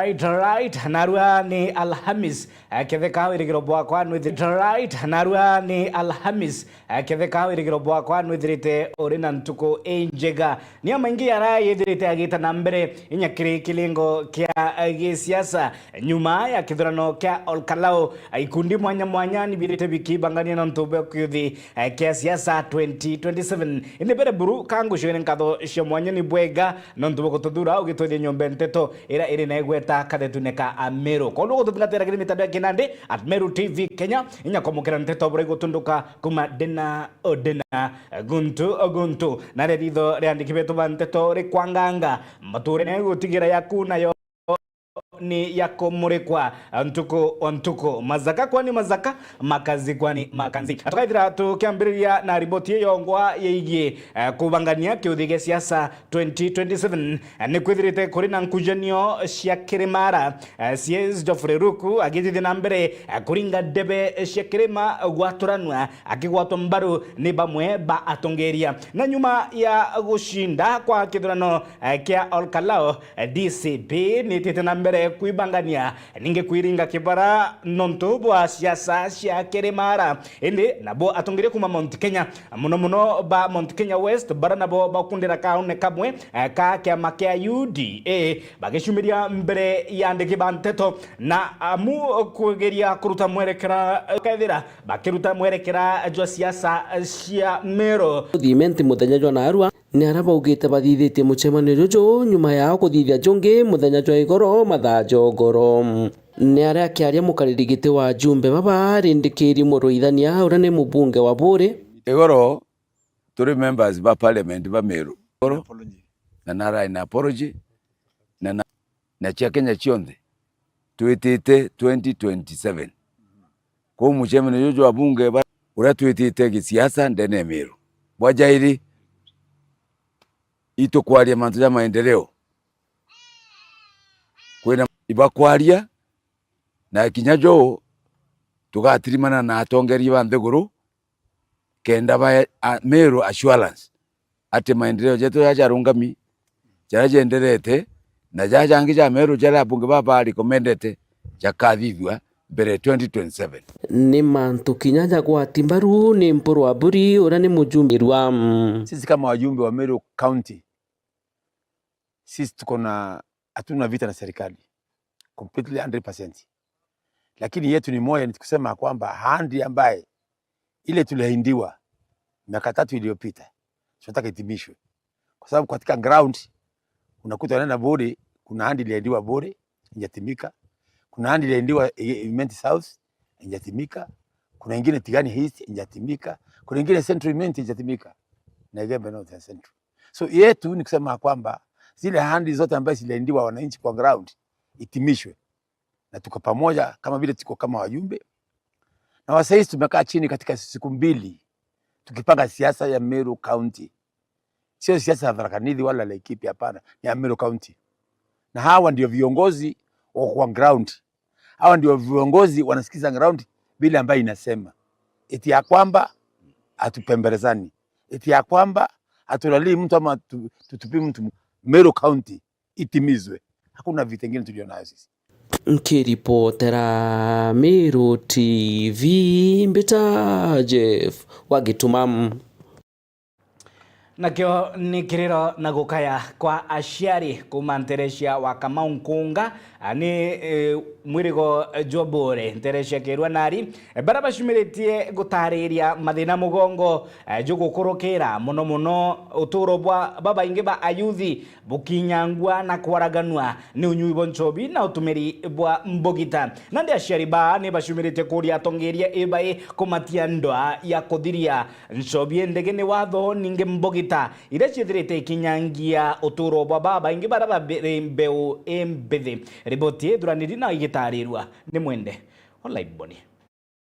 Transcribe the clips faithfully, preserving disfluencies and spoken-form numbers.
Right, right. Narua ni Alhamis, eh, ketheka wirigiro bwakwa nwithirite. Right, narua ni Alhamis, eh, ketheka wirigiro bwakwa nwithirite uri na ntuku injega. Ni amaingi yara yithirite agita na mbere inya kiri kilingo kia, eh, gisiasa. Nyuma ya kithurano kia Olkalau, eh, ikundi mwanya mwanya nibirite bikibangania nontu bwa kiuthi, eh, kia siasa twenty twenty-seven. Indi mbere buru, ka ngucoere nkatho cia mwanya ni bwega nontu bwa gututhura ugitwithia nyomba nteto ira iri na igweta kathetune ka Ameru. Kondo gututhingatira kiri mitandao ya kinandi at Meru T V Kenya, inya kwamukira nteto bura igutunduka kuma ndina o ndina, guntu o guntu. Naria ritho ria andiki betu ba nteto rikwanganga, mature ne gutigira yaku nayo ni ya kumurikwa ntuku o ntuku. Mazaka kwani mazaka, makanzi kwani makanzi. Tukaithira tukiambiriria na riboti iyo yongwa yegie, eh, kubangania kiuthi gia siasa twenty twenty-seven, eh, ni kwithirite kuri na nkujanio cia kirimara, eh, C S Geoffrey Ruku agitithia na mbere, eh, kuringa ndebe cia kirima gwaturanwa, akigwatwa mbaru ni bamwe ba atongeria. Na nyuma ya gucinda kwa kithurano, eh, kia Olkalau, eh, D C P nitite na mbere kwibangania, ningi kwiringa kibara nontu bwa siasa cia kirimara. Indi nabo atongeria kuma Mount Kenya, muno muno ba Mount Kenya West, bara nabo bakundira kaune kamwe, eh, ka kiama kia U D A, bagicumiria mbere ya andiki ba nteto na amu kugeria kuruta mwerekera, eh, kethira bakiruta mwerekera jwa siasa cia Meru. Thimenti muthenya jwa narua ni aria baugite bathithitie mucemanio juju nyuma yao kuthithia jungi muthenya jwa igoro mathaa ja ugoro. Ni aria akiaria mukariri giti wa ajumbe baba Rindikiri Muruithania uria ni mubunge wa Buuri. Igoro turi members ba parliament ba Meru. Igoro na narae na apology na, na, na cia Kenya cionthe twitite twenty twenty-seven. Kwou mucemanio juju jwa abunge ba-, uria twitite gisiasa ndene ya Meru. Bwa jairi, itukwaria mantu ja maendeleo. Kwina ibakwaria, na kinya jo tugatirimana na atongeria ba nthiguru, kenda ba a-, Meru assurance ati maendeleo jetu jaja jarungami, jaria jenderete, na jaja jangi ja Meru jaria abunge baba recommendete jakathithua mbere twenty twenty-seven. Ni mantu kinya jagwati mbaru ni Mpuru Aburi, uria ni mujumbe rwa. Sisi kama wajumbe wa Meru County, sisi tuko na, hatuna vita na serikali completely, hundred percent. Lakini yetu ni moja, ni kusema kwamba ahadi ambaye ile tuliahidiwa miaka tatu iliyopita, tunataka itimishwe. Kwa sababu katika ground, unakuta wanaenda Buuri, kuna ahadi iliahidiwa Buuri, haijatimika. Kuna ahadi iliahidiwa, eh, Imenti South, haijatimika. Kuna ingine Tigania East, haijatimika. Kuna ingine Central Imenti, haijatimika. Na Igembe North na Central. So, yetu ni kusema kwamba zile ahadi zote ambazo ziliahidiwa wananchi kwa ground, itimishwe. Na tuko pamoja kama vile tuko kama wajumbe. Na wasaizi tumekaa chini katika siku mbili, tukipanga siasa ya Meru County. Sio siasa ya Tharaka Nithi wala Laikipia, hapana, ni ya Meru County. Na hawa ndio viongozi wa kwa ground. Hawa ndio viongozi wanasikiza ground vile ambayo inasema. Eti ya kwamba hatupembelezani. Eti ya kwamba hatulalii mtu ama tu-, tutupi mtu. Meru County itimizwe. Hakuna vita ingine tulio nayo sisi. Nkiripotera Meru T V, mbita Jeff wa Gituma. Nakio ni kiriro na gukaya kwa aciari kuuma nterecia wa Kamau Nkunga, a, ni, e, mwirigo jwa Buuri, nterecia Kirua Nari, e, bara bacumiritie gutariria mathina mugongo, e, jugukurukira muno muno uturo bwa babaingi ba ayuthi bukinyangua na kwaraganua ni unyui bwa nchobi na utumiri bwa mbugita. Nandi aciari baa ni bacumiritie kuria atongeria ibai kumatia ndwaa ya kuthiria nchobi indege ni watho, ningi mbugita iria ciithirite ikinyangia uturo bwa babaingi baria bari mbeu imbithi. Riboti ithuraniri na igitarirua ni Mwende Olaiboni.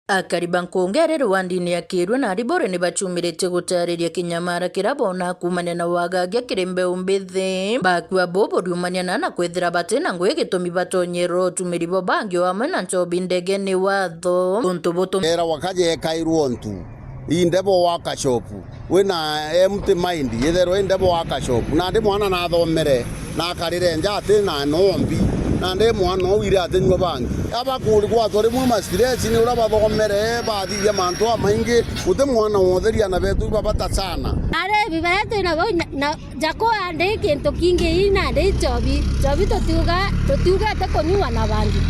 Akari ba Nkunga iri rwandini ya Kirua Nari Buuri ni bacumiritie gutariria kinyamara kiria boona kuumania na wagagia kiri mbeu mbithi. Bakua buu buriumania na, na kwithira bati na ngugi gitumi batonyerwa utumiri bwa bangi o amwe na nchobi indege ni watho. Untu butu- Era wakaja ekairwo untu, ii ndebo waka shop, wina empty mind, itherwe ii ndebo waka shop. Nandi mwana nathomere, na akarire nja ati na nombi. Nandi mwana uu ire atinyua bangi. Abakurigwa atwa rimwe ma stress ni uria bathomere, bathithia mantu amaingi, guti mwana wothe riana betu ibabata sana. Arebi baria twina bau na, na Jakoa ndi kintu kingi ii nandi nchobi. Nchobi tutiuga, tutiugete kunyua na bangi.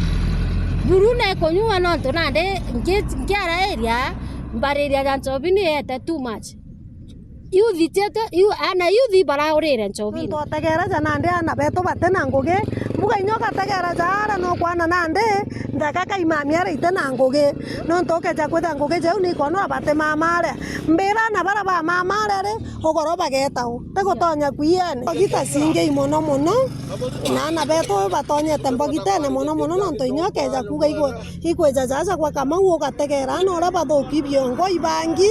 Buru ni kunyua nontu nandi nki-, nkiarairia mbariria ya nchobi ni yete too much. Youth cietu, yu-, ana youth ibaraurire nchobine. Twategera ja nandi ana betu bati na ngugi. Mbuga inya ugategera ja ara no kwana nandi ntheka kaimamia ara ite na ngugi. Nontu ukeja kwitha ngugi jau ni ikonwa bati mamare. Mbira ana bara ba mamare ri, ugoro bageta u. Tigutonya kwiene. Mbogita cingi i mono mono. Na ana betu batonyete mbogitene mono mono nontu inya ukeja kuuga igwe, igwija jaja gwa Kamau ugategera ana uria bathuki biongo ibangi.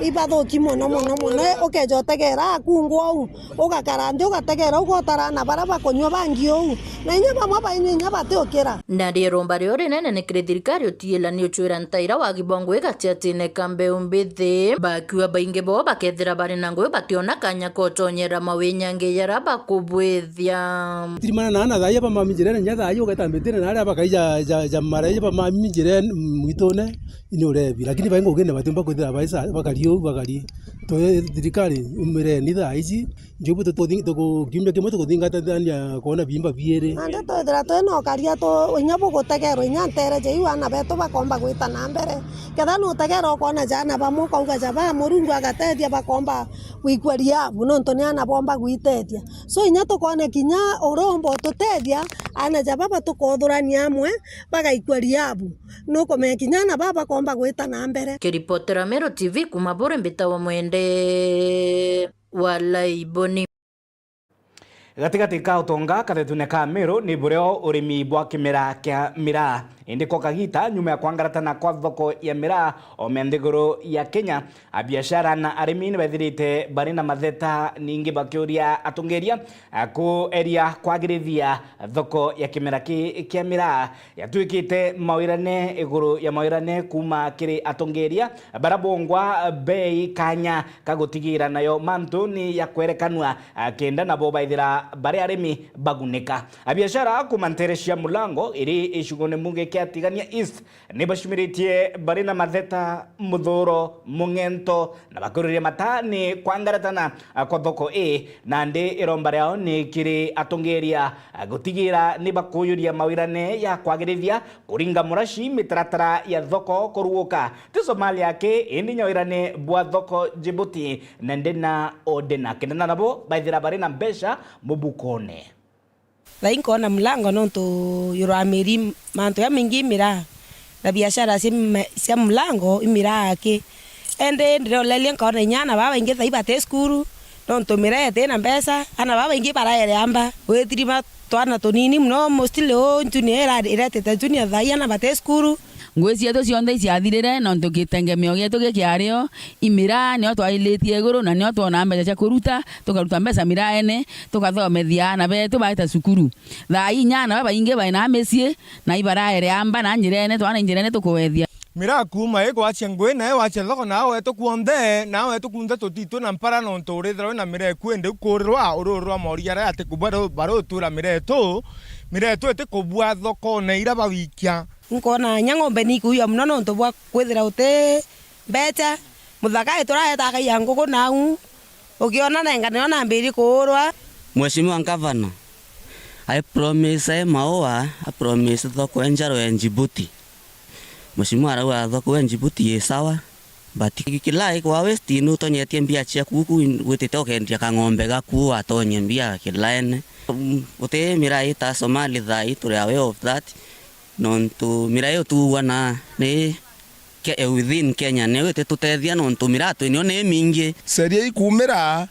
Ibathuki mono, mono, mono. Ukeja utegera akungwa uu, ugakara nthi ugategera ugotara na bara bakunyua bangi uu. Na inya bamwe bainyua inya batiukira. Nandi iromba rio rinene ni kiri thirikari utiila ni ucwira ntaira wa kibongo igatiatine ka mbeu mbithi. Bakiuga baingi bo bakethira bari na ngugi bationa kanya ka utonyera mawinyangi jaria bakubwithia. Tirimana na ana thaai aba mami njirene, inya thaai ugeta mbitine na aria bakaija ja, ja mara inya bamami njirene mwitune. Ini urebi, lakini baingi ugine batiumba kwithira baisa, bakari uu, bakari. Twe thirikari, umireni thaa ici, njubu tukuthi-, tuku-, kiumia kimwe tukuthingatithania kwona biimba biiri. Nandi twithira twina ukaria tu, inya bugutegerwa, inya ntere ja iu ana betu bakomba gwita na mbere. Ketha nutegera ukona jana bamwe ukauga ja ba, Murungu agatethia bakomba gwikua riabu, nontu ni ana bomba gwitethia. So inya tukone kinya uromba ututethia, ana ja baba tukothurania amwe, bagaikua riabu. Nukumenya kinya ana baba bakomba gwita na mbere. Kiripotera Meru T V kuma Buri, mbitawa Mwende wa Laiboni. Gatigati ka utonga kathetune ka Meru ni burio urimi bwa kimera kia miraa. Indi kwa kagita, nyuma ya kwangaratana kwa thoko ya miraa ome nthiguru ya Kenya, abiashara na arimi ni bethirite bari na matheta, ningi bakiuria atongeria, a, kueria kwagirithia thoko ya kimera ki kia miraa. Yatuikite mawirane iguru ya mawirane kuuma kiri atongeria bara bongwa bei kanya ka gutigira nayo mantu ni ya kwerekanua, a, kenda nabo baithira bari arimi bagunika. Abiashara kuuma ntere cia Mulango iri icugune mungi kia Tigania East ni bacumiritie bari na matheta, muthuro, mung'ento, na bakuriria mata ni kwangaratana, a, kwa thoko ii, nandi iromba riao ni kiri atongeria, a, gutigira ni bakuyuria mawirane ya kwagirithia kuringa muraci mitaratara ya thoko kuruguka. Ti Somalia aki, indi nyawirane bwa thoko Djibouti, nandi na Odena. Kenda na nabo baithira bari na mbeca mubukone. Thaa ii nkoona Mulango nontu yuramiri mantu jamaingi i miraa, na biashara cia ma-, cia Mulango i miraa aki. Indi ndiroreria nkoona inya ana babaingi thaa ii bati cukuru, nontu miraa iti na mbeca, ana babaingi baraere amba. Witirima twana tunini mono, mostly uu junior ira-, iretete junior thaa ii ana bati cukuru. Ngugi cietu cionthe iciathirire, nontu gitengemeo gietu gikiari o i miraa, nio twailitie iguru, na nio twonaa mbeca cia kuruta, tukaruta mbeca miraene, tukathomethia aana betu baita cukuru. Thaa ii inya aana babaingi baina micii, na ibaraere amba na njirene, twana i njirene tukuwethia. Miraa kuuma igwacia ngui, na igwacia thoko, na wetu kuonthe, na wetu kunthe tutitwi na mpara, nontu urithira wina miraa eku, indi ukurirwa ururwa mori jaria ati kubua baru-, barutura miraa etu, miraa etu iti kubua thokone iria bawikia. Nkoona inya ng'ombe ni ikuuya mono nontu bwa kwithira uti mbeca. Muthaka ituraeta akaiya nguku nau, ukiona nenga nio nambirie kuurwa. Mheshimiwa Governor, I promise Maua, I promise thoko enjaro ya Djibouti. Mheshimiwa arauga thoko ya Djibouti i sawa, but ki-, kilai kwa waste ni utonyetie mbia ciaku ku witite ukendia kang'ombe gaku watonye mbia kilaene. Mm, guti miraa ita Somali thaa ii, turi aware of that. Nontu miraa iyo tuugua na ni ke-, eh, within Kenya niyo ititutethia nontu miraa twi nio ni mingi. Seria ikumira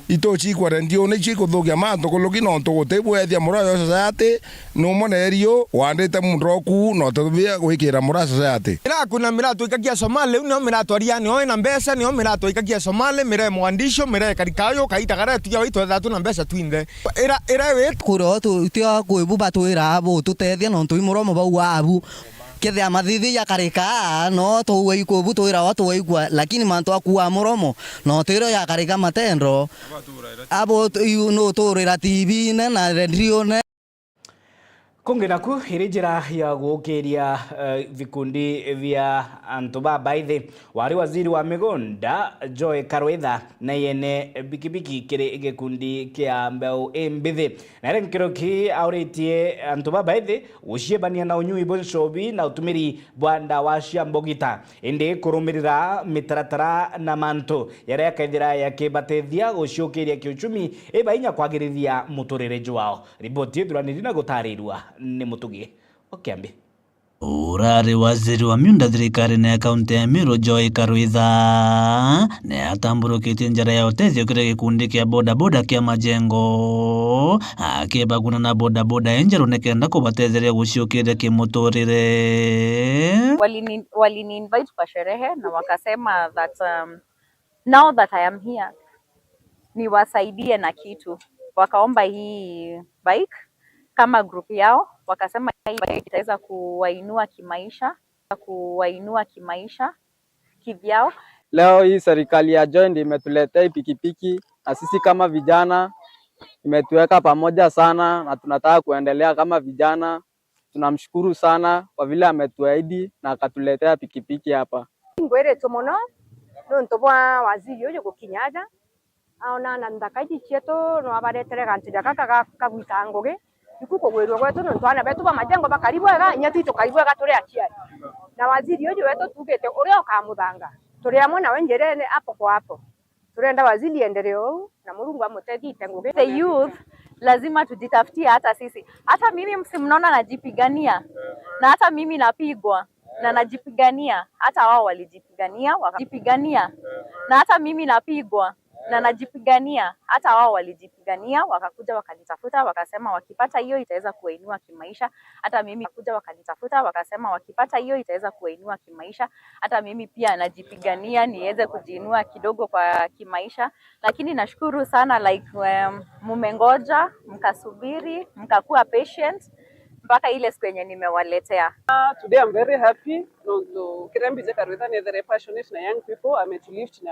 itucikwa rendio nicio ikuthukia mantu kuluki nontu guti bwethia muraa yo society numwe na erio wandite muntu oku no tubia gwikira muraa society. Miraa kuna miraa tuikagia Somali, riu nio miraa twaria nio ina mbeca, nio miraa tuikagia Somali, miraa mwandicio, miraa karikayo, kaita karia tugia waitu etha tuna mbeca twinthe. Ira, ira wi- Kuria o tu-, tio kwibu batwira bu tutethia nontu i muromo bau abu. Kethia mathithi jakarika, no tuwe ikubu twirawa twaigua, lakini mantu a kuua muromo, no twirwe jakarika matendo. Abo tu-, iu nuturira T V-ine na rendione. Kungi naku iri njira ya guukiria, eh, vikundi via antu babaithi. Wari waziri wa migunda Joy Karwitha na yene bikibiki kiri gikundi kia mbeu imbithi. Na iri nkiro ki auritie antu babaithi guciebania na unyui bwa nchobi na utumiri bwa ndawa cia mbogita, indi kurumirira mitaratara na mantu jaria yakaithira yakibatethia guciukiria kiuchumi, iba inya kwagirithia muturire jwao. Riboti ithuraniri na gutarirua ni Mutugi o Kiambi. Urari waziri wa miunda thirikarine ya kaunti ya Meru, Joy Karwitha, ni atamburukitie njira ya utethio kiri gikundi kia bodaboda kia Majengo, akibaguna na bodaboda injeru nikenda kubatetheria guciukiria kimuturire. Walini-, walini invite kwa sherehe na wakasema that, um, now that I am here, niwasaidie na kitu. Wakaomba hii bike kama group yao, wakasema hii bike itaweza kuwainua kimaisha, kuwainua kimaisha kivyao. Leo hii serikali ya Joy ndio imetuletea hii pikipiki, na sisi kama vijana imetuweka pamoja sana, na tunataka kuendelea kama vijana. Tunamshukuru sana kwa vile ametuahidi na akatuletea pikipiki hapa. Ngwiritwe mono nontu bwa waziri uyu gukinya aja, aona na nthaka iji cietu, no abaretere gantu ja gaka ga, ka gwita ngugi. Iku kugwirua gwetu nontu aana betu ba Majengo bakari bwega, inya twi tukari bwega turi aciari. Na waziri uyu wetu tuugite uria ukamuthanga, turi amwe nawe njirene hapo kwa hapo. Turenda waziri endelee uu, na Murungu amutethie ite ngugi. The youth, lazima tujitafutie hata sisi. Hata mimi, si mnaona najipigania? Na hata mimi napigwa na najipigania. Hata wao walijipigania, wakajipigania. Na hata mimi napigwa na najipigania. Hata wao walijipigania, wakakuja wakanitafuta, wakasema wakipata hiyo itaweza kuwainua kimaisha. Hata mimi kuja wakanitafuta, wakasema wakipata hiyo itaweza kuwainua kimaisha. Hata mimi pia najipigania niweze kujiinua kidogo kwa kimaisha, lakini nashukuru sana, like, um, mumengoja, mkasubiri, mkakuwa patient mpaka ile siku yenye nimewaletea. Today I'm very happy nontu kiria mbije Karwitha ni very passionate na young people, ame to lift na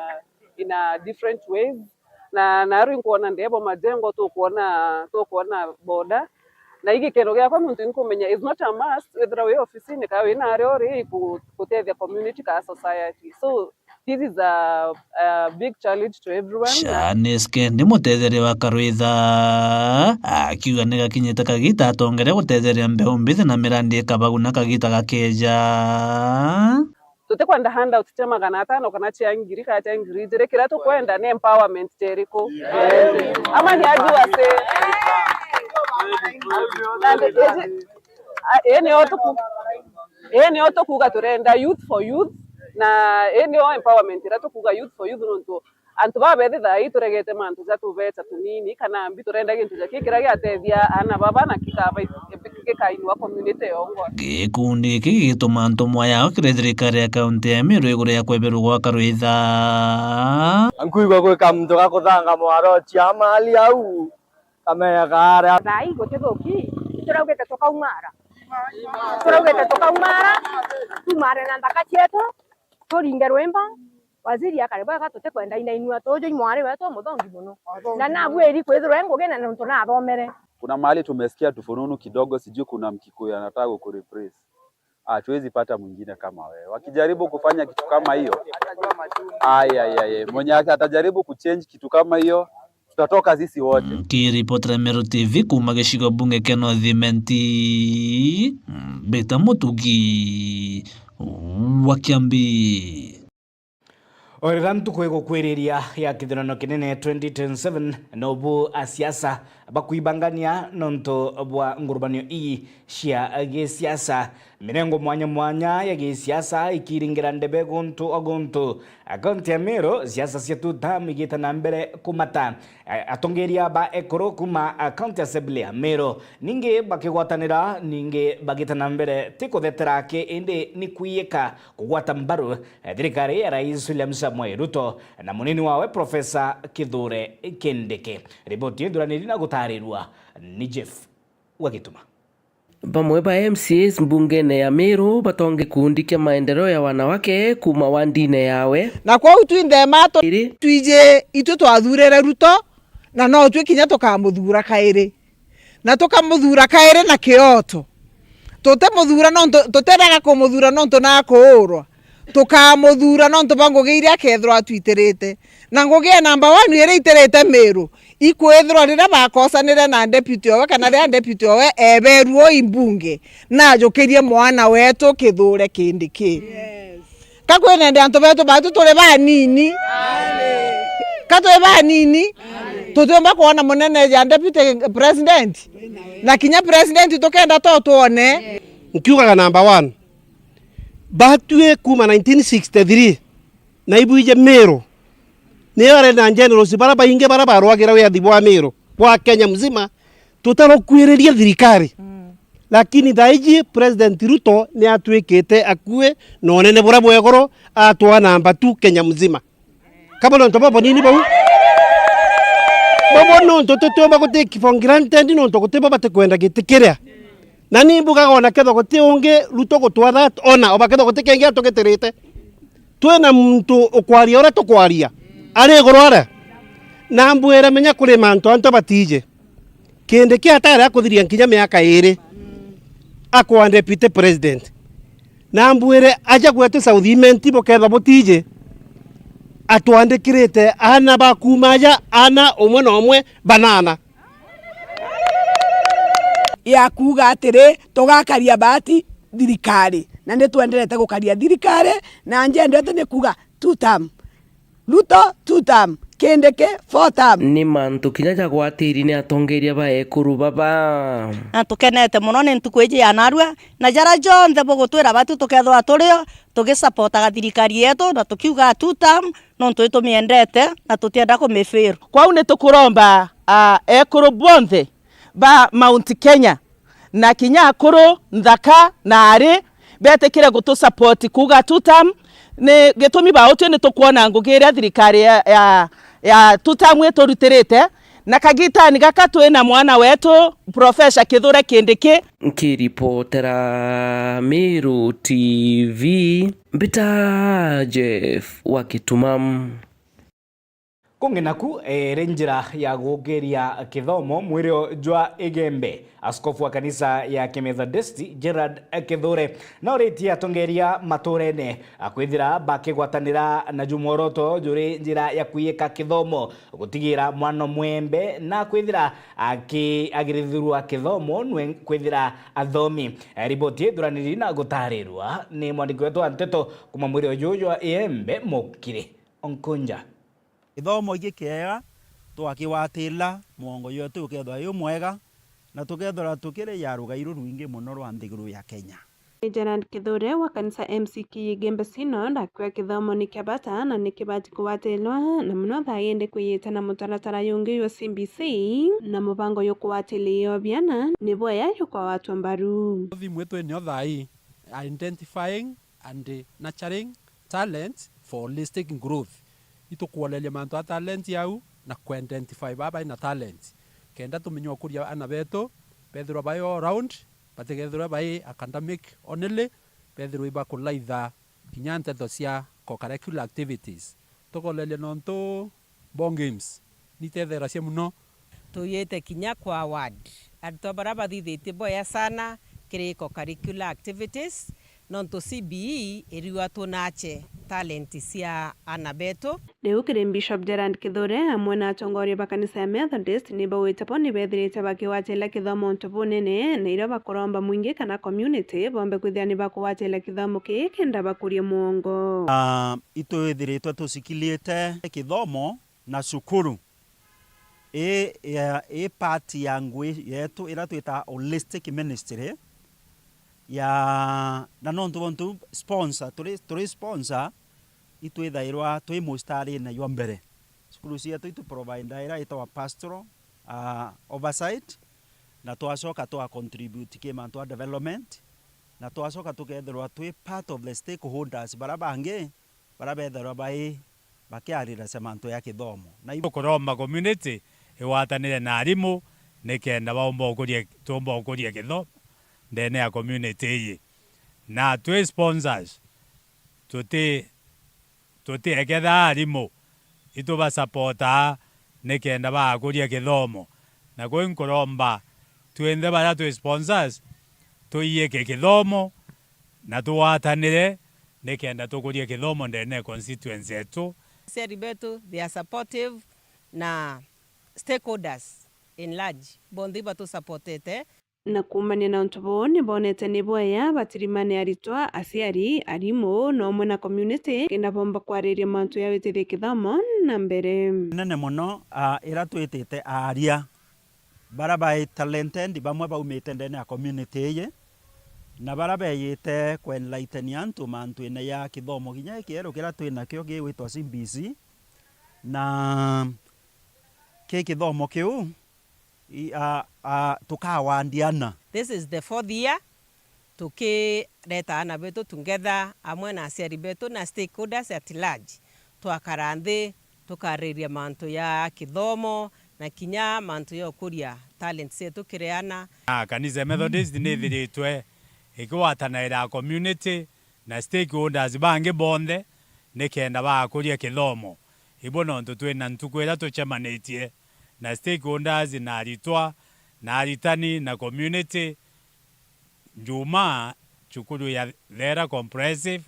in a different ways. Na, na riu nkwona ndebo Majengo, tukwona, tukwona boda. Na igi kintu giakwa muntu inkumenya is not a must, withira wi ofisini ka wi naria uri, iku-, gutethia community ka society. So, this is a, a big challenge to everyone. Shaniske ni mutetheria wa Karwitha, akiuga ni gakinyite kagita atongere gutetheria mbeu mbithi na mirandi ikabaguna kagita gakeja. Tutikwenda handout cia magana atano kana cia ngiri kana cia ngiri ijiri. Kiria tukwenda ni empowerment cia iriku? Ama ni ajuase? Na ndi-, iji-, a-, ii nio tuku-, ii nio tukuuga turenda youth for youth, na ii nio empowerment iria tukuuga youth for youth, nontu antu baba bethi thaa ii turegete mantu ja tubecha tunini kana mbi, turenda gintu ja ki kiria giatethia aana baba na kikaba-, gikainua community yongwa. Gikundi giki gigituma ntumwa yao kiri thirikari ya kaunti ya Meru iguru ya kweberwa gwa Karwitha. Nkuigua gwi kamuntu ga kuthanga mwaro cia mali au, kamenya kaaria. Thaa ii gutithuki, turaugite tukaumara. Turaugite tukaumara, tumare na nthaka cietu, turinge rwimbo. Waziri akare bwega, tutikwenda inainua tuju i mwari wetu umuthongi muno. Na nabwiri kwithirwa e ngugi na nontu nathomere. Kuna mahali tumesikia tufununu kidogo, sijui kuna Mkikuyu anataka kukureplace. Hatuwezi pata mwingine kama wewe. Wakijaribu kufanya kitu kama hiyo, ai, ai, ai, ai, mwenye atajaribu kuchange kitu kama hiyo, tutatoka sisi wote. Nkiripotera Meru T V kuuma gicigo bunge kia North Imenti, mbita Mutugi wa Kiambi. O riria ntuku igukwiriria ya kithurano kinene twenty twenty-seven, nobu asiasa bakwibangania nontu bwa ngurubanio ii cia gisiasa. Mirengo mwanya mwanya ya gisiasa ikiringira ndebe guntu o guntu. Kaunti ya Meru, siasa cia two term igite na mbere kumata. A-, atongeria ba ekuru kuma, a, County Assembly ya Meru ningi bakigwatanira, ningi bagita na mbere ti kuthetera aki, indi ni kwiyika kugwata mbaru, eh, thirikari ya Rais William Samoei Ruto na munini wawe Professor Kithure Kindiki. Riboti ithuraniri na gutarirua ni Jeff wa Gituma. Bamwe ba M C As mbungene ya Meru batonge gikundi kia maendeleo ya wanawake kuma wandine yawe. Na kwou twinthe mato iri twiji itwi twathurire Ruto, na no twi kinya tukamuthuura kairi. Na tukamuthuura kairi na kioto. Tutimuthura nontu, tutiraga kumuthuura nontu na akuurwa. Tukamuthuura nontu bwa ngugi iria akethirwa atwitirite. Na ngugi ya number one iria itirite Miru, ikwithirwa riria bakosanire na deputy owe, kana riria deputy owe eeberue ui mbunge, najukirie mwana wetu Kithure Kindiki. Yes. Ka kwina indi antu betu batu turi banini? Ka turi banini? Tutiumba kwona munene ja deputy president? Na kinya president tukenda to twone. Nkiugaga number one, batwi kuuma nineteen sixty-three, na ibuije Miru, niyo ari na generals bara baingi bara barwagira wiathi bwa Miru, bwa Kenya mzima, tutarokuiriria thirikari. Lakini thaiji President Ruto ni atwikite akui na unene buria bwa iguru, atwaa namba two Kenya mzima. Ka bo nontu bo bunini bau? Bobo nontu tutiumba gutake for granted, nontu guti bo batikwenda giti kiria. Na ni mbugaga ona kethwa guti ungi Ruto gutwaa that honor, oba kethwa guti kingi atugitirite. Twina muntu ukwaria uria tukwaria, ari iguru aria. Na mbwire menya kuri mantu antu batiji. Kindiki atari akuthiria nkinya miaka iiri akwa deputy president. Na mbwire aja gwetu South Imenti bukethwa butiji, atwandikirite aana ba kuuma aja, aana umwe na umwe banana. Ya kuuga atiri, tugakaria baati thirikari, na ni twenderete gukaria thirikari, na njendete ni kuuga two term. Ruto two term, Kindiki four term. Ni mantu kinya jagwatiri ni atongeria ba ekuru baba. Na tukenete mono ni ntuku iji ya narua, na jaria jonthe bugutwira batu tukethirwa turio, tugisapotaga thirikari yetu, na tukiuga two term, nontu itumiendete, na tutienda kumifail. Kwou ni tukuromba, ah, ekuru bonthe ba Mount Kenya, na kinya akuru, nthaka na ari, betikire gutu support kuuga two term. Ni gitumi bautwi ni tukwona ngugi iria thirikari ya, ya, ya two term iturutirite, na kagitani gaka twina mwana wetu Professor Kithure Kindiki. Nkiripotera Meru T V, mbita Jeff wa Kituma. Kungi naku, eh, iri njira ya gukiria kithomo mwirio jwa Igembe, askofu wa kanisa ya Kimethodisti Gerald Kithure nauritie atongeria maturene, a, kwithira bakigwatanira na ju mworoto juri njira ya kwiyika kithomo, gutigira mwana mwembe na kwithira aki-, agirithirua kithomo nwe kwithira athomi. Eh, riboti ithuraniri na gutarirwa ni mwandiki wetu wa nteto kuma mwirio juu jwa Igembe, Mukiri Onkunja. Githomo giki kiega twakiwatila, mwongo jwetu ukethwa yu mwega, na tukethirwa tukiri ja rugai rurwingi mono rwa nthiguru ya Kenya. Ni Gerald Kithure wa kanisa M C K Igembe Synod akiuga kithomo ni kia bata na ni kibati kugwatilwa, na mono thaa indi kwiyite na mutaratara jungi jwa C B C na mubango jukugwatilia biana ni bwega jukwa watwa mbaru. Thimu itu inio thaa ii, identifying and nurturing talent for holistic growth. Itukwoneria mantu a talent yau na ku identify baa bai na talent, kenda tumenye ukuria ana betu bethirwa bai all round, batigethirwa bai academic only, bethirwa ibakulaitha kinya nteto cia co-curricular activities. Tukoneria nontu ball games nitetheracia mono. Tuyite kinya kwa award arutwa baria bathithitie bwega sana kiri co-curricular activities, nontu C B E iriuga tunache talent cia ana betu. Riu kiri Bishop Gerald Kithure amwe na atongoria ba kanisa ya Methodist ni baugite bo ni bethirite bakigwatila kithomo untu bunene, na irio bakuromba mwingi kana community bombe kwithira ni bakugwatila kithomo kii kenda bakurie mwongo. Ah, itwithiritwe tucikilite kithomo na cukuru. Ii, ya, ii part ya ngui yetu ira twitaga holistic ministry ya, na nontu bontu sponsor, turi, turi sponsor, itwithairwa twi mustarine jwa mbere. Cukuru cietu itu provide ira itagwa pastoral, ah, oversight, na twacoka twa contribute ki mantu a development, na twacoka tukethirwa twi part of the stakeholders bara bangi bara bethirwa bai bakiariracia mantu ya kithomo. Na i- Tukuromba community igwatanire na arimu nikenda baumba ukuria, tuumba ukuria kithomo ndene ya community iji. Na twi sponsors, tuti, tuti eketha arimu itubasapotaa nikenda bagakuria kithomo. Na kwi nkuromba twinthe baria twi sponsors, tuiike kithomo na tugwatanire nikenda tukurie kithomo ndene ya constituency yetu. Aciari betu, they are supportive, na stakeholders in large, bonthe ibatusupportete. Na kuumania na untu buu, ni boonete ni bwega batirimane aritwa, aciari, arimu, na umwe na community, kenda boomba kwariria mantu ya witithia kithomo na mbere. Nene mono, a, ira twitite aaria bara bai talented, bamwe baumite ndene ya community iji, na bara beeyite kwenlightenia antu mantuine ya kithomo kinya gikieru kiria twinakio gigwitwa C B C, na ki kithomo kiu i, a, a, tukawandiana. This is the fourth year tukireta aana betu together amwe na aciari betu na stakeholders at large. Twakara nthi, tukariria mantu ya kithomo na kinya mantu ya ukuria talents cietu kiri aana. Na kanisa ya Methodist nithiritwe ikigwatanaira community na stakeholders bangi bonthe nikenda bagakuria kithomo. Ibo nontu twina ntuku iria tucemanitie na stakeholders na aritwa na aritani na community Njumaa cukuru ya Thera Comprehensive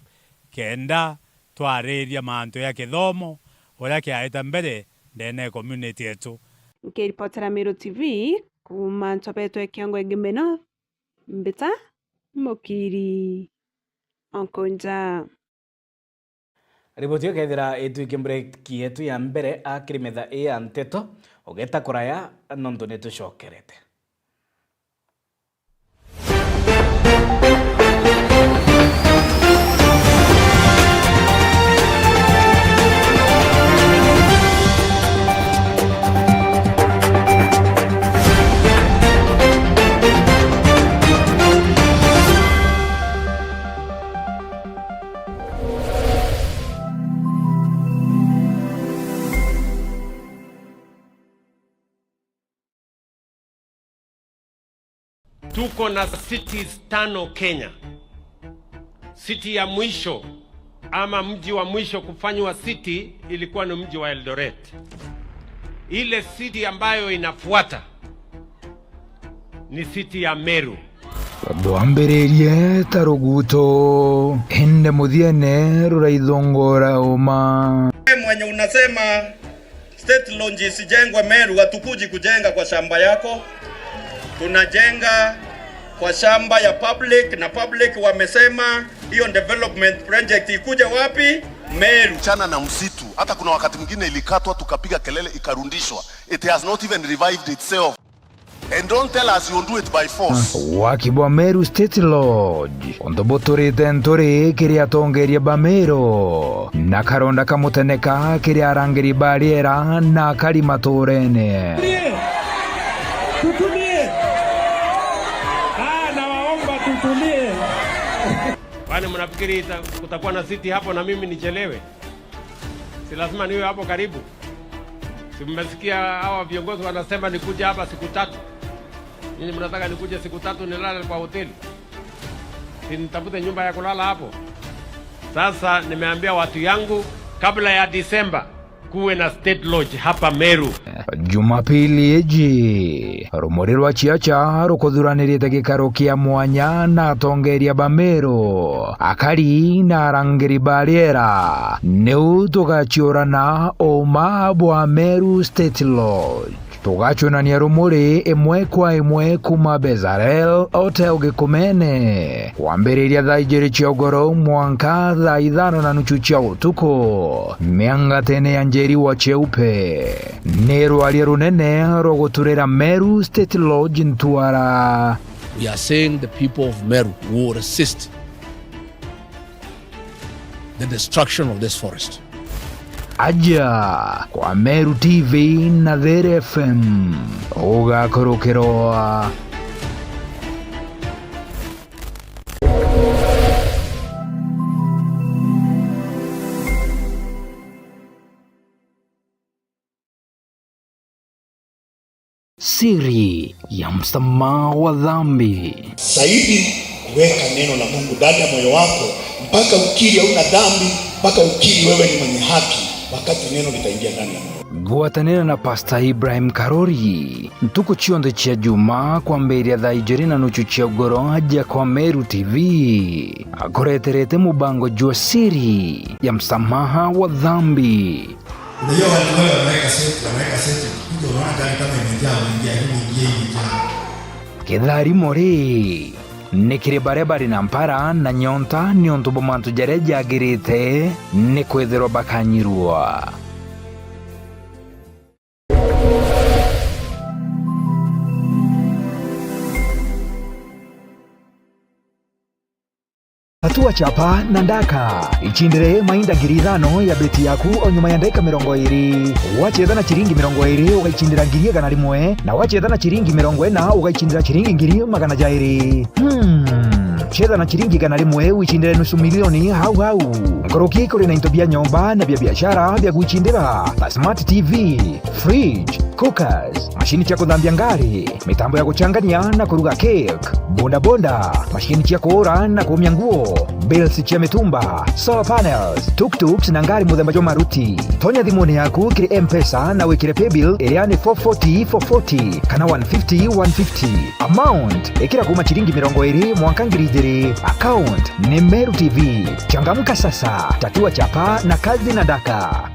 kenda twariria mantu ya kithomo uria kiaita mbere ndene ya community yetu. Nkiripotera Meru T V kuuma Ntobetwe Kiongo Igembe North, Mbita Mukiri Onkonja. Riboti iyo kethira itwike break yetu ya mbere akiri metha ii ya nteto, ugeta kuraya nontu nitucokerete. Tuko na cities tano Kenya. City ya mwisho ama mji wa mwisho kufanywa city ilikuwa ni mji wa Eldoret. Ile city ambayo inafuata ni city ya Meru. Rwambiririe ta ruguto, indi muthiene ruraithongora uma. Mwenye unasema State Lodge isijengwe Meru, hatukuji kujenga kwa shamba yako. Tunajenga kwa shamba ya public, na public wamesema hiyo development project ikuje wapi? Meru. Chana na msitu. Hata kuna wakati mwingine ilikatwa, tukapiga kelele, ikarudishwa. It has not even revived itself. And don't tell us you'll do it by force. Waki bwa Meru State Lodge, untu buturite nturi kiri atongeria ba Meru, na karonda ka muteneka kiri arangiri ba riera na akari maturene. Tutulie. Ah, nawaomba tutulie. Kwani mnafikiri ita-, kutakuwa na city hapo na mimi nichelewe? Si lazima niwe hapo karibu? Si mmesikia hawa viongozi wanasema nikuje hapa siku tatu? Nyinyi mnataka nikuje siku tatu nilale kwa hoteli? Si nitafute nyumba ya kulala hapo? Sasa nimeambia watu yangu, kabla ya Disemba, kuwe na State Lodge hapa Meru. Jumapili iji, rumuri rwa ciaca rukuthuranirite gikaro kia mwanya na atongeria ba Meru, akari na arangiri ba riera. Niu tugaciurana uma bwa Meru State Lodge. Tugacunania rumuri imwe kwa imwe kuuma Bezalel Hotel Gikumene, kwambiriria thaa ijiri cia ugoro mwanka thaa ithano na nuchu cia utuku, miangatene ya Njeri wa Cheupe. Ni rwaria runene rwa guturira Meru State Lodge Ntwara. We are saying the people of Meru will resist the destruction of this forest. Aja kwa Meru T V na There F M ugakurukirwa. Siri ya msamaha wa dhambi. Zaidi, weka neno la Mungu ndani ya moyo wako mpaka ukiri hauna dhambi, mpaka ukiri wewe ni mwenye haki, wakati neno litaingia ndani ya moyo. Gwatanira na Pastor Ibrahim Karori, ntuku cionthe cia Juma, kwambiria thaa ijiri na nuchu cia ugoro, aja kwa Meru T V. Akureterete mubango jwa siri ya msamaha wa dhambi. Unajua watu wale wanaweka seti, wanaweka seti, ukikuja unaona gari kama imejaa, unaingia, hebu niingie hii imejaa. Kitharimo ri, ni kiri baria bari na mpara na nyonta niuntu bwa mantu jaria jagirite, ni kwithirwa bakanyirwa. Tatua chapa na ndaka. Ichindire mainda ngiri ithano ya beti yaku o nyuma ya ndagika mirongo iri. Wacheza na chiringi mirongo iri, ugaichindira ngiri igana rimwe, na wacheza na chiringi mirongo ina, ugaichindira chiringi ngiri magana jairi. Hmm. Cheza na chiringi igana rimwe, wichindire nusu milioni hau hau. Nkuruki kuri na into bia nyomba na bia biashara bia gwichindira, ta smart T V, fridge, cookers, mashini cia kuthambia ngari, mitambo ya guchangania na kuruga cake, bondabonda, mashini cia kuura na kuumia nguo, bills cia mitumba, solar panels, tuk-tuks na ngari muthemba jwa maruti. Tonya thimuni yaku kiri M-Pesa na wikire paybill iria ni four forty four forty kana one fifty one fifty. Amount, ikira kuuma chiringi mirongo iri mwanka ngiri ijiri. Account ni Meru T V. Changamka sasa, tatua chapa na kazi na ndaka.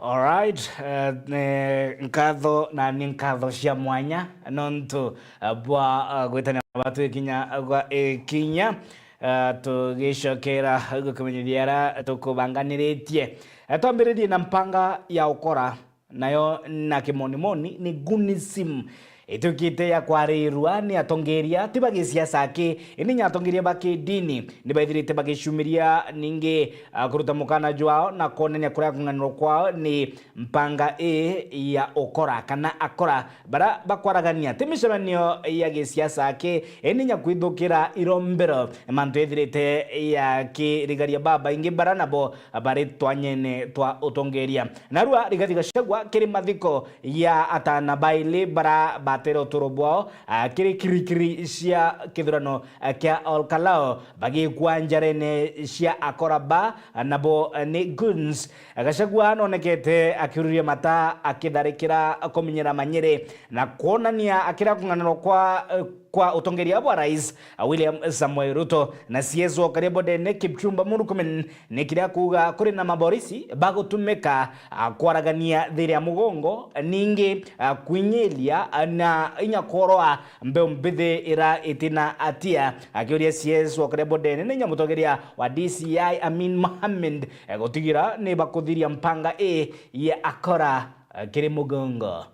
Alright, eh, ni nkatho na ni nkatho cia mwanya nontu, eh, bwa, eh, gwitania batwi kinya gwa ikinya, eh, tugicokera gukimenyithia aria tukubanganiritie. Eh, twambiririe na mpanga ya ukora, nayo na kimonimoni ni Gunism. Ituikite ya kwarirua ni atongeria ti ba gisiasa aki, indi ni atongeria ba kidini ni baithirite bagicumiria ningi, ah, kuruta mukana jwao na kwonania kuria kung'anirwa kwao ni mpanga ii ya ukora kana akora bara bakwaragania ti micemanio ya gisiasa aki, indi nya kwithukira irombero mantu ithirite ya kirigaria babaingi bara nabo bari twanyene twa utongeria. Narua Rigathi Gachagua kiri mathiko ya atana baili bara batere uturo bwao, ah, kiri kirikiri cia kithurano, ah, kia Ol Kalou bagikwa njarene cia akora ba, ah, nabo, ah, ni goons. Gachagua nonekete akiururia mata akitharikira kumenyera manyiri na kwonania akira kung'anirwa kwa, eh, kwa utongeria bwa Rais, ah, William Samoei Ruto na C S wa Karia Bodene Kipchumba Murkomen ni kiria kuuga kuri na maborisi bagutumika, ah, kwaragania thiiri ya mugongo, ningi, ah, kwinyiria, ah, na inya kworoa mbeu mbithi ira itina atia, akiuria C S wa Karia Bodene ni inya mutongeria wa D C I Amin Mohamed, eh, gutigira ni bakuthiria mpanga ii ya akora, eh, kiri mugongo.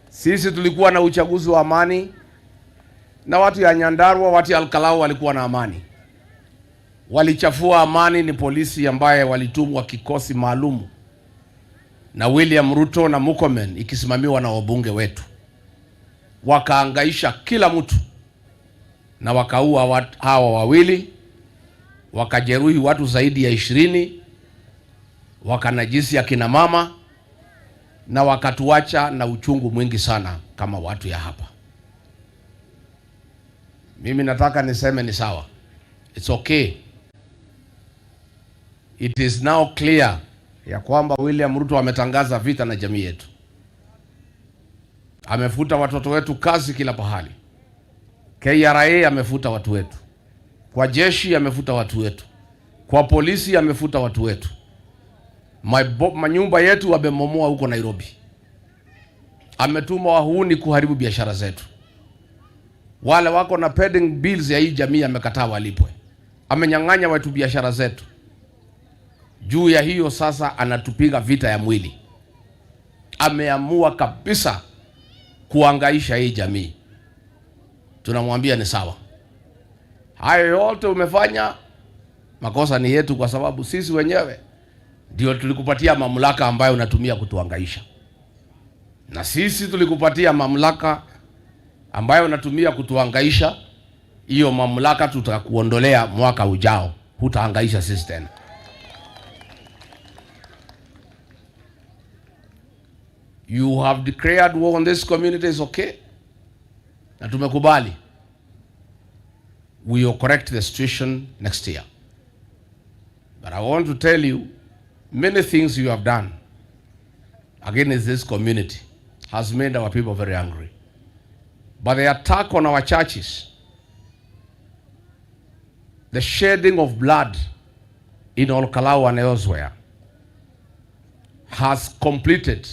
Sisi tulikuwa na uchaguzi wa amani, na watu ya Nyandarua, watu ya Ol Kalou walikuwa na amani. Walichafua amani ni polisi ambaye walitumwa kikosi maalum na William Ruto na Murkomen ikisimamiwa na wabunge wetu. Wakaangaisha kila mtu. Na wakaua wat-, hawa wawili, wakajeruhi watu zaidi ya ishirini, wakanajisi akina mama, na wakatuacha na uchungu mwingi sana kama watu ya hapa. Mimi nataka niseme ni sawa. It's okay. It is now clear ya kwamba William Ruto ametangaza vita na jamii yetu. Amefuta watoto wetu kazi kila pahali. K R A amefuta watu wetu. Kwa jeshi amefuta watu wetu. Kwa polisi amefuta watu wetu. Mabo-, manyumba yetu amebomoa huko Nairobi. Ametuma wahuni kuharibu biashara zetu. Wale wako na pending bills ya hii jamii amekataa walipwe. Amenyang'anya watu biashara zetu. Juu ya hiyo sasa anatupiga vita ya mwili. Ameamua kabisa kuangaisha hii jamii. Tunamwambia ni sawa. Hayo yote umefanya, makosa ni yetu, kwa sababu sisi wenyewe ndio tulikupatia mamlaka ambayo unatumia kutuhangaisha. Na sisi tulikupatia mamlaka ambayo unatumia kutuhangaisha, hiyo mamlaka tutakuondolea mwaka ujao. Hutahangaisha sisi tena. You have declared war on this community, is okay. Na tumekubali. We will correct the situation next year. But I want to tell you, many things you have done against this community has made our people very angry. But the attack on our churches, the shedding of blood in Olkalau and elsewhere has completed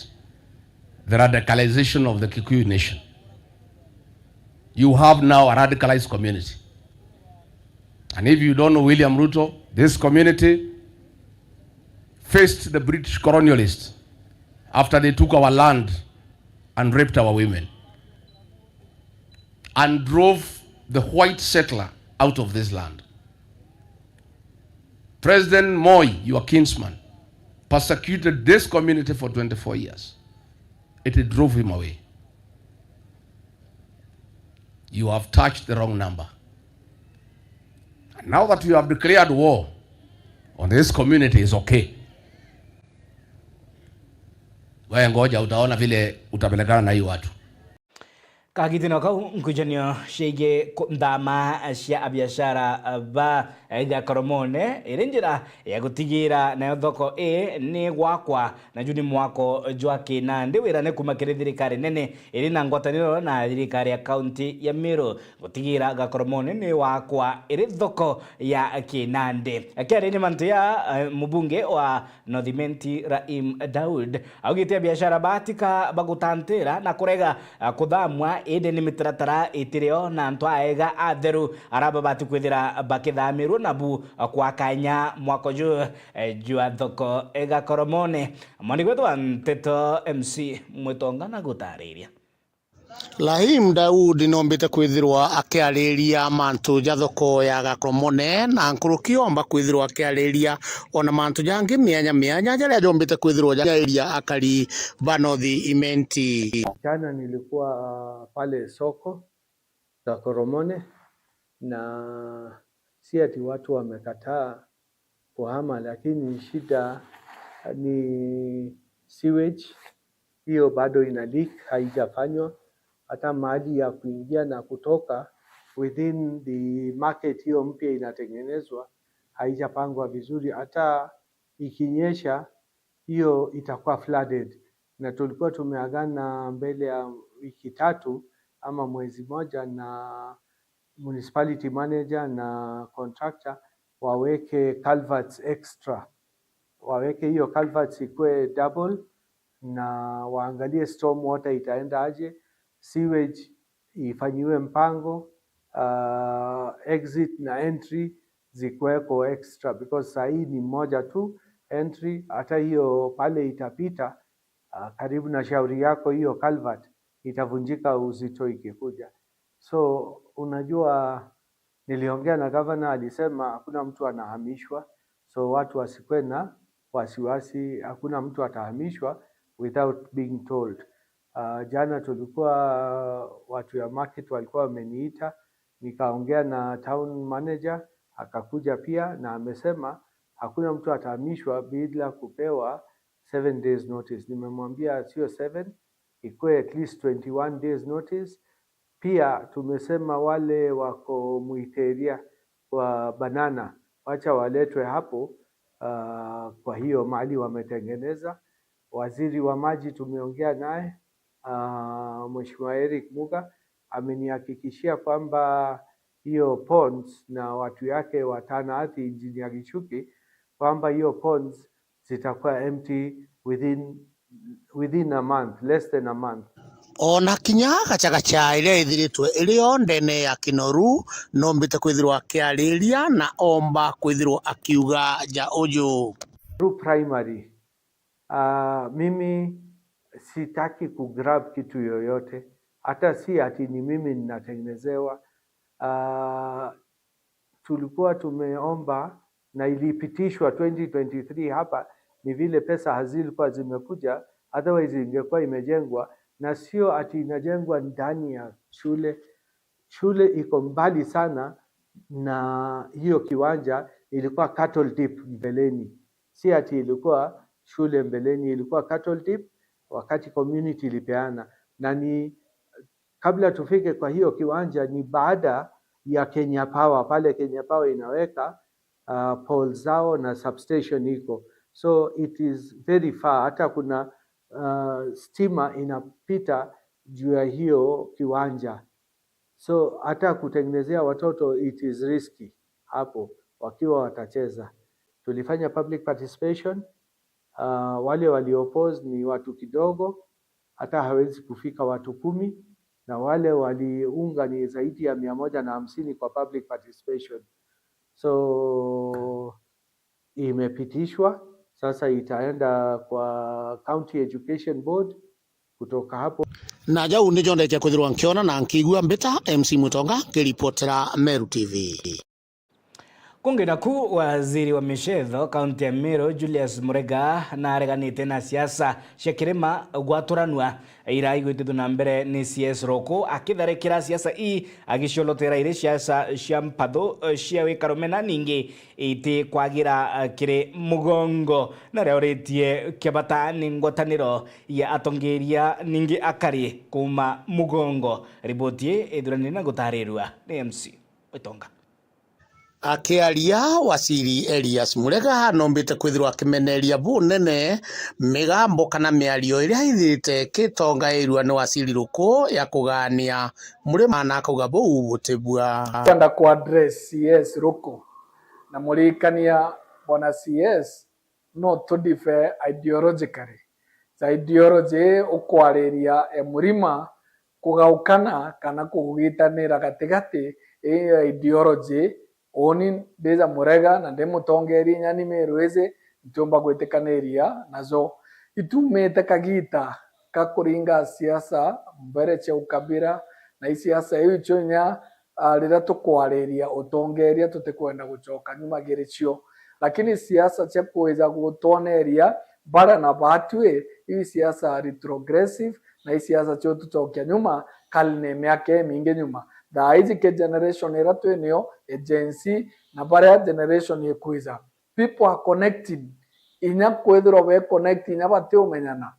the radicalization of the Kikuyu nation. You have now a radicalized community. And if you don't know William Ruto, this community faced the British colonialists after they took our land and raped our women and drove the white settler out of this land. President Moi, your kinsman, persecuted this community for twenty-four years. It drove him away. You have touched the wrong number. And now that you have declared war on this community, is okay. Wewe ngoja, utaona vile utapelekana na hii watu. Kagitino kau, nkujanio ciigie ku-, nthama cia abiashara ba Gakoromone iri njira ya gutigira nayo thoko ii ni gwakwa, na ju ni mwako jwa kinandi. Wira ni kuuma kiri thirikari nene iri na ngwataniro na thirikari ya kaunti ya Meru gutigira Gakoromone ni wakwa iri thoko ya kinandi. Akiariria mantu ya, eh, mubunge wa North Imenti Rahim Daud augite abiashara batika bagutantira na kurega, ah, kuthamwa, indi ni mitaratara itirio na antu aega atheru ara babati kwithira bakithamirua nabu, ah, kwa kanya mwako ju, eh, jwa thoko e Gakoromone. Mwandiki wetu wa nteto M C Mwitonga na gutariria. Rahim Daud noombite kwithirwa akiariria mantu ja thoko ya Gakoromone, na nkuruki oomba kwithirwa akiariria ona mantu jangi mianya mianya jaria jombite kwithirwa jakiariria akari ba North Imenti. Jana nilikuwa pale soko Gakoromone, na si ati watu wamekataa kuhama, lakini shida ni sewage, hiyo bado ina leak, haijafanywa. Hata mahali ya kuingia na kutoka within the market hiyo mpya inatengenezwa, haijapangwa vizuri. Hata ikinyesha, hiyo itakuwa flooded. Na tulikuwa tumeagana mbele ya wiki tatu ama mwezi moja na municipality manager na contractor waweke culverts extra, waweke hiyo culverts ikue double, na waangalie storm water itaenda aje, sewage ifanyiwe mpango, ah, exit na entry zikuweko extra, because saa hii ni moja tu entry. Hata hiyo pale itapita, ah, karibu na shauri yako, hiyo culvert itavunjika uzito ikikuja. So, unajua, niliongea na gavana, alisema hakuna mtu anahamishwa, so watu wasikuwe na wasiwasi, hakuna mtu atahamishwa without being told. Ah, jana tulikuwa, watu ya market walikuwa wameniita, nikaongea na town manager, akakuja pia na amesema hakuna mtu atahamishwa bila kupewa seven days notice. Nimemwambia sio seven, ikuwe at least twenty-one days notice. Pia tumesema wale wako Muiteria wa banana, wacha waletwe hapo, ah, kwa hiyo mahali wametengeneza. Waziri wa maji tumeongea naye, ah, Mheshimiwa Eric Muga, amenihakikishia kwamba hiyo ponds na watu yake wa Tana Athi, Engineer Gichuki, kwamba hiyo ponds zitakuwa empty within, within a month, less than a month. Ona kinya gacagaca iria ithiritwe iri o ndene ya Kinoru, noombite kwithirwa akiariria na oomba kwithirwa akiuga ja uju. Through primary, ah, mimi sitaki kugrab kitu yoyote. hata si ati ni mimi ninatengenezewa. Ah, tulikuwa tumeomba na ilipitishwa twenty twenty-three hapa, ni vile pesa hazilikuwa zimekuja, otherwise ingekuwa imejengwa, na sio ati inajengwa ndani ya shule. Shule iko mbali sana na hiyo kiwanja, ilikuwa cattle dip mbeleni. Si ati ilikuwa shule mbeleni, ilikuwa cattle dip wakati community ilipeana. Na ni kabla tufike kwa hiyo kiwanja, ni baada ya Kenya Power, pale Kenya Power inaweka uh, poles zao na substation iko. So it is very far, hata kuna uh, stima inapita juu ya hiyo kiwanja. So hata kutengenezea watoto it is risky hapo wakiwa watacheza. Tulifanya public participation. Uh, wale wali oppose ni watu kidogo, hata hawezi kufika watu kumi, na wale waliunga ni zaidi ya mia moja na hamsini kwa public participation. So imepitishwa, sasa itaenda kwa County Education Board. Kutoka hapo, na jau nijo ndekia kwithirwa nkiona na nkiigua. Mbita M C Mutonga, nkiripotera Meru T V. Kungi naku, waziri wa michetho kaunti ya Meru, Julius Murega, nareganite na siasa cia kirima gwaturanua. Ira igwitithua na mbere ni C S Ruku akitharikira siasa ii, agiciolotera iri siasa cia mpathu, eh, cia wikarume na ningi iti kwagira, eh, kiri mugongo. Naria uritie kia bata ni ngwataniro ya atongeria ningi akari kuuma mugongo. Riboti ii ithuranire na gutarirua ni M C Mutonga. Akiaria, Waziri Elias Murega noombite kwithirwa akimeneria bunene migambo kana miario iria ithirite ikitongairua ni Waziri Ruku ya kugaania murima, na akauga buu butibua. Kwenda ku address C S Ruku, na muririkania, bwana C S, no tudife ideologically. Ja ideology ukwariria e murima kugaukana kana kugitanira gatigati, iyo ideology, uuni ndija Murega na ndi mutongeria inya ni Meru iji, ntiumba gwitikaniria najo. Itumite kagita ka kuringa siasa mbere cia ukabira, na i siasa iu icio inya ah, riria tukwariria utongeria tutikwenda gucoka nyuma giri cio. Lakini siasa cia kwija gutwoneria bara na batwi, i siasa retrogressive, na i siasa cio tucokia nyuma karne miaka imingi nyuma. Thaa iji ki generation iria twi nio, e Gen Z, na baria generation ikwija, people are connecting, inya kwithirwa be connect, inya batiumenyana,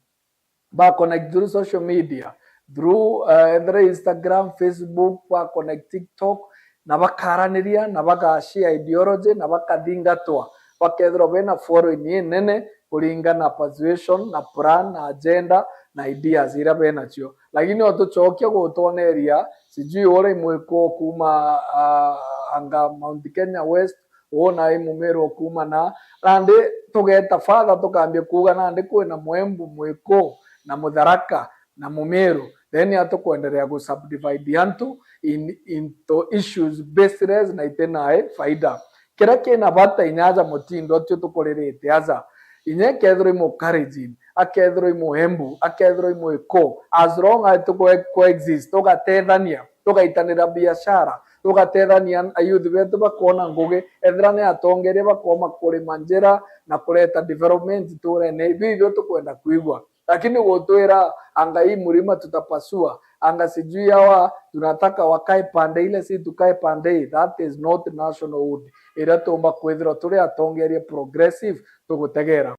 ba connect through social media, through, uh, ethira Instagram, Facebook, ba connect TikTok, na bakaraniria, na bagashare ideology, na bakathingatwa, bakethirwa bena following inene kuringana na persuasion, na plan, na agenda, na ideas iria benacio. Lakini o tucokia gutwoneria, sijui uria imwiko kuuma, uh, anga Mount Kenya West, uu nai Mumiru ukuuma na, nandi tugeeta further tukambia kuuga nandi kwina Mwembu, Mwiku, na Mutharaka, na Mumiru, then atukwenderea gu subdivide antu in, into issues baseless na iti nai faida. Kiria kina bata inya aja mutindo tio tukuririte aja. Inya ikethirwa i Mukalenjin, akethirwa i Muembu, akethirwa i Mwiku, as long as tukwe coexist, tugatethania, tugaitanira biashara, tugatethania ayouth betu bakona ngugi, ethira ni atongeria bakoma kurima njira na kureta development nturene, ibio ibio tukwenda kwigua. Lakini gutwira, anga hii mlima tutapasua, anga sijui hawa tunataka wakae pande ile, si tukae pande hii, that is not nationalhood iria tuumba kwithirwa turi atongeria progressive tugutegera.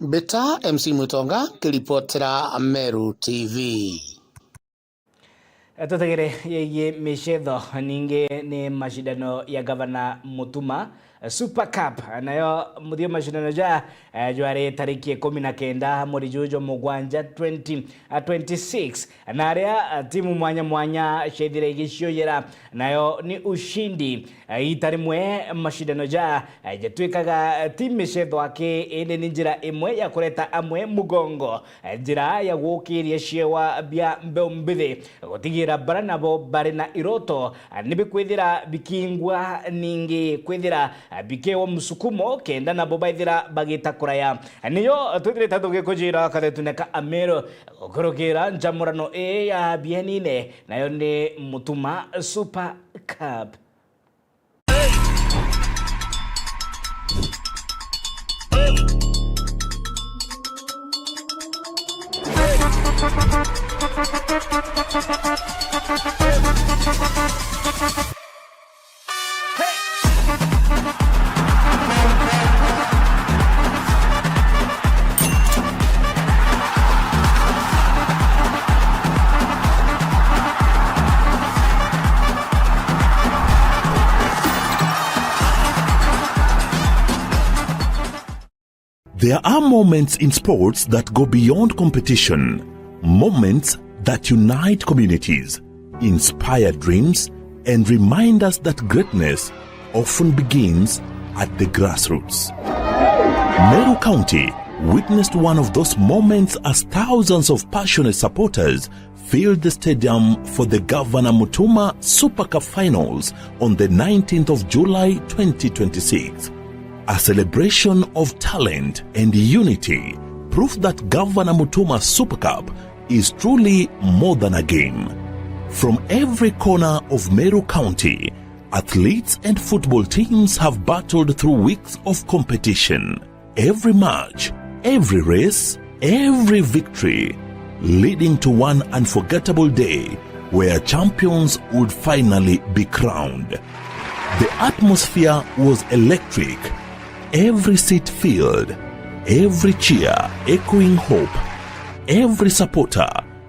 Mbita M C Mwitonga, nkiripotera Meru T V. Tutegere yegii micetho, ningi ni macindano ya Gavana Mutuma, Super Cup, nayo muthia macindano ja, eh, jwari tariki ikumi na kenda mweri juju jwa mugwanja twenty twenty-six, na aria, eh, timu mwanya mwanya ciaithire igiciuyira, nayo ni Ushindi. Eh, ita rimwe macindano ja, eh, jatwikaga, eh, ti micetho aki, indi ni njira imwe ya kureta amwe mugongo, eh, njira ya gukiria ciewa bia mbeu mbithi, gutigira bara nabo bari na iroto, eh, ni bikwithira bikingwa, ningi kwithira bikewa msukumo kenda nabo baithira bagita kuraya. Niyo twithirite tugikujira kathetune ka Ameru gukurukira njamurano ii ya bienine, nayo ni Mutuma Super Cup. There are moments in sports that go beyond competition, moments that unite communities, inspire dreams, and remind us that greatness often begins at the grassroots. Meru County witnessed one of those moments as thousands of passionate supporters filled the stadium for the Governor Mutuma Super Cup finals on the nineteenth of July twenty twenty-six. A celebration of talent and unity, proof that Governor Mutuma Super Cup is truly more than a game. From every corner of Meru County, athletes and football teams have battled through weeks of competition. Every match, every race, every victory, leading to one unforgettable day where champions would finally be crowned. The atmosphere was electric, every seat filled, every cheer echoing hope, every supporter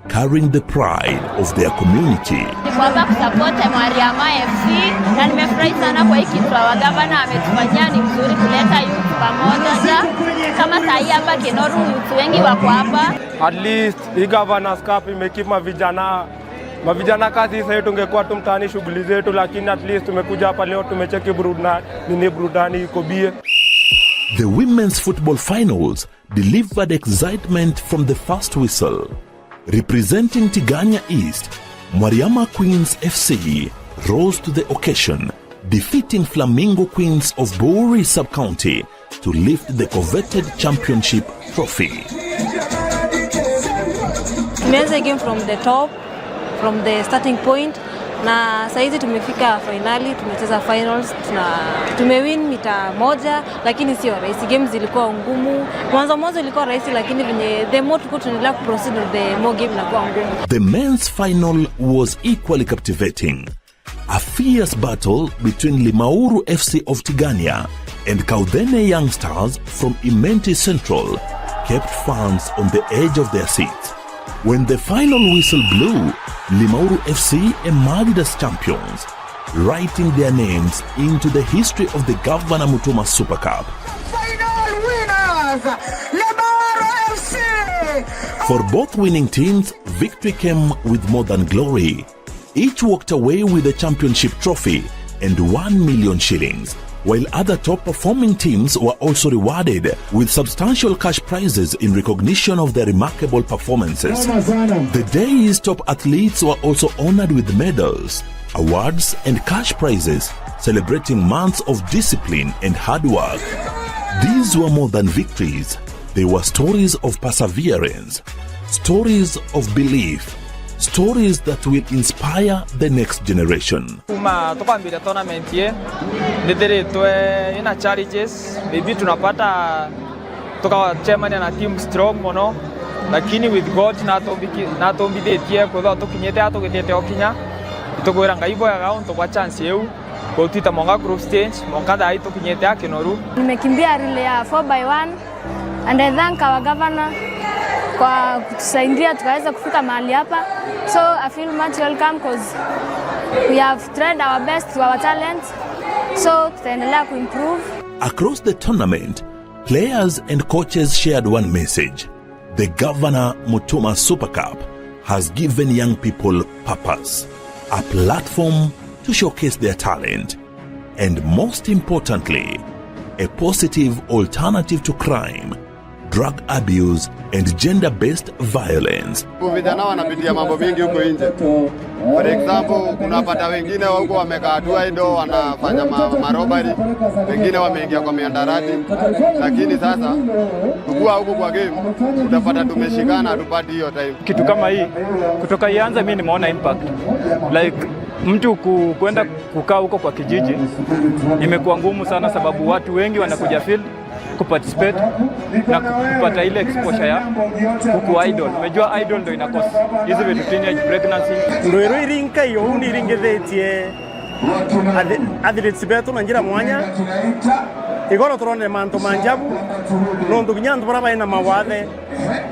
carrying the pride of their community. Niko hapa kusupport Mwariama F C na nimefurahi sana kwa hii kitu wa gavana ametufanyia, ni mzuri kuleta youth pamoja. Kama saa hii hapa Kinoru, youth wengi wako hapa. At least hii Governors Cup imekeep mavijana, mavijana kasi sasa tungekuwa tu mtaani shughuli zetu, lakini at least tumekuja hapa leo, tumecheki burudani, nini burudani iko bie. The women's football finals delivered excitement from the first whistle. Representing Tigania East, Mwariama Queens F C rose to the occasion, defeating Flamingo Queens of Buuri Sub-County to lift the coveted championship trophy. Tumeanza game from the top, from the starting point, na saizi tumefika finali, tumecheza finals, tuna, tumewin mita moja, lakini sio rahisi. Games zilikuwa ngumu. Mwanzo mwanzo ilikuwa rahisi, lakini venye the more tuko tunaendelea kuproceed, the more game inakuwa ngumu. The men's final was equally captivating. A fierce battle between Limauru F C of Tigania and Kauthene Young Stars from Imenti Central kept fans on the edge of their seats. When the final whistle blew, Limauru F C emerged as champions, writing their names into the history of the Governor Mutuma Super Cup. Final winners, Limauru F C! For both winning teams, victory came with more than glory. Each walked away with a championship trophy and one million shillings, while other top performing teams were also rewarded with substantial cash prizes in recognition of their remarkable performances. The day's top athletes were also honored with medals, awards, and cash prizes, celebrating months of discipline and hard work. These were more than victories. They were stories of perseverance, stories of belief, stories that will inspire the next generation. Kuma tukwambiria tournament ii, nithiritwe ina challenges, maybe tunapata tukacemania na team strong mono, lakini with God natumbiki-, natumbithitie kwithirwa tukinyite aa tugitite o kinya. Itugwira Ngai bwega untu bwa chance iu, gutwita monga group stage, monga thaa ii tukinyite aa Kinoru. Nimekimbia relay ya four by one. And I thank our governor kwa kutusaidia tukaweza kufika mahali hapa. So I feel much welcome 'cause we have tried our best to our talents. So tutaendelea kuimprove. Across the tournament, players and coaches shared one message. The Governor Mutuma Super Cup has given young people purpose, a platform to showcase their talent, and most importantly, a positive alternative to crime, drug abuse, and gender-based violence. Vijana wanapitia mambo mingi huko nje. For example, kunapata wengine wa huko wamekaa tu idle, wanafanya ma-, marobbery, wengine wameingia kwa miandarati. Lakini sasa, tukiwa huko kwa game, utapata tumeshikana, hatupati hiyo time. Kitu kama hii, kutoka ianze, mi nimeona impact. Like, mtu ku-, kwenda kukaa huko kwa kijiji, imekuwa ngumu sana, sababu watu wengi wanakuja field kuparticipate na kupata ile exposure ya kuku idle. Umejua idle ndo ina cause hizi vitu, teenage pregnancy. Ndwirwo irinka iyo uni iringithitie athi-, athletes betu na njira mwanya. Igoro turonere mantu ma njabu, nontu kinya antu bara baina mawathe,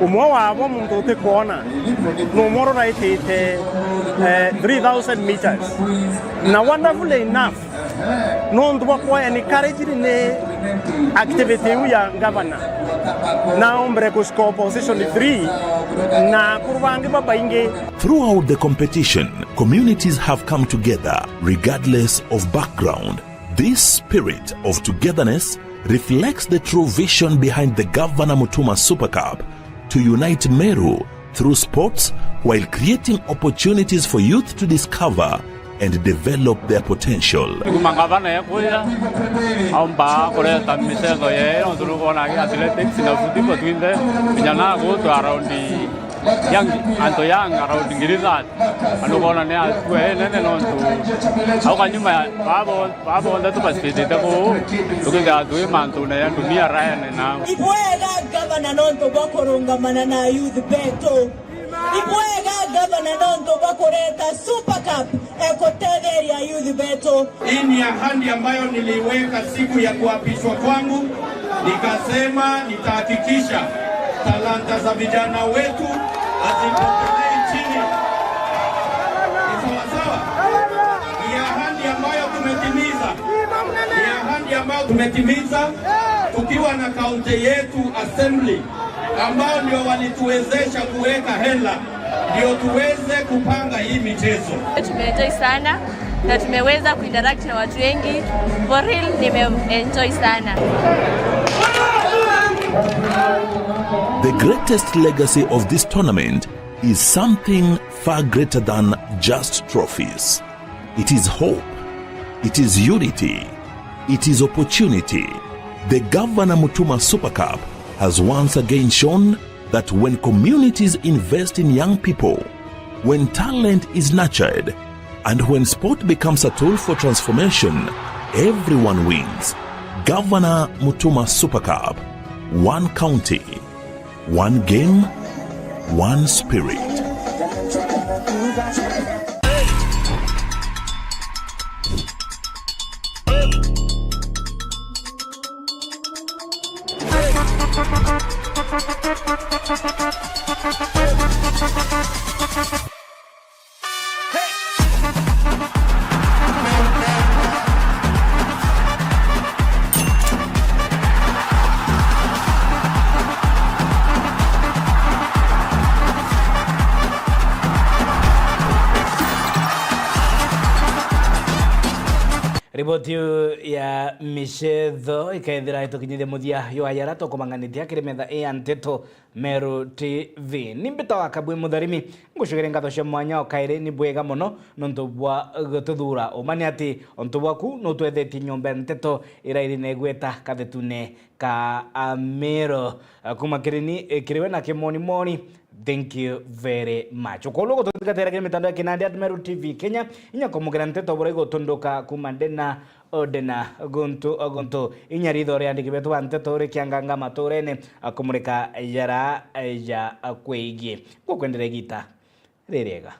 umwe wabo muntu utikwona, numwe ururaitite, eh, three thousand meters. Na wonderfully enough, nontu bwa kwa encouraged ni activity iu ya governor, na ombere ku score position three, na akuru bangi babaingi. Throughout the competition, communities have come together regardless of background. This spirit of togetherness reflects the true vision behind the Governor Mutuma Super Cup, to unite Meru through sports while creating opportunities for youth to discover and develop their potential. Kuma ngavana ekuja, aumba kureta michezo yee, nontu nukwona athletics na football twinthe, vijana gutu around young, antu young around ngiri thirty. Na nukwona ni hatua inene nontu au kanyuma ya babo Baba bonthe tubasikitite kuu, tukithira twi mantune ya dunia raene na. Ibwega gavana nontu bwa kurungamana na youth betu. Ibwega gavana nontu bwa kureta Super Cup ekutetheria youth betu. Hii ni ahadi ambayo niliweka siku ya kuapishwa kwangu, nikasema nitahakikisha talanta za vijana wetu hazipotelei chini. Ni sawasawa? Ni ahadi ambayo tumetimiza. Ni ahadi ambayo tumetimiza tukiwa na kaunti yetu assembly, ambao ndio walituwezesha kuweka hela ndio tuweze kupanga hii michezo. Tumeenjoy sana na tumeweza kuinteract na watu wengi. For real, nimeenjoy sana. The greatest legacy of this tournament is something far greater than just trophies. It is hope. It is unity. It is opportunity. The Governor Mutuma Super Cup has once again shown that when communities invest in young people, when talent is nurtured, and when sport becomes a tool for transformation, everyone wins. Governor Mutuma Super Cup, one county, one game, one spirit. Riboti iu ya micetho ikeethira itukinyithia muthia jwa jara tukumang'anitia kiri metha ii ya nteto Meru T V. Ni mbita wa Kabwi Mutharimi, ngucugire ngatho cia mwanya o kairi. Ni bwega mono nontu bwa gututhuura. Uma ni ati untu bwaku nutwethetie nyomba ya nteto ira iri na igweta kathetune ka Ameru. Kuma kiri ni, kiri we na kimonimoni, thank you very much. Ukorwo gututhingatira kiri mitandao ya kinandi at Meru T V Kenya, inya kumukira nteto bura igutunduka kuma ndena Odena guntu o guntu. Inya ritho ria andiki betu ba nteto uri kianganga maturene, akumurika jara ja kwigii. Ngukwendera igita ririega.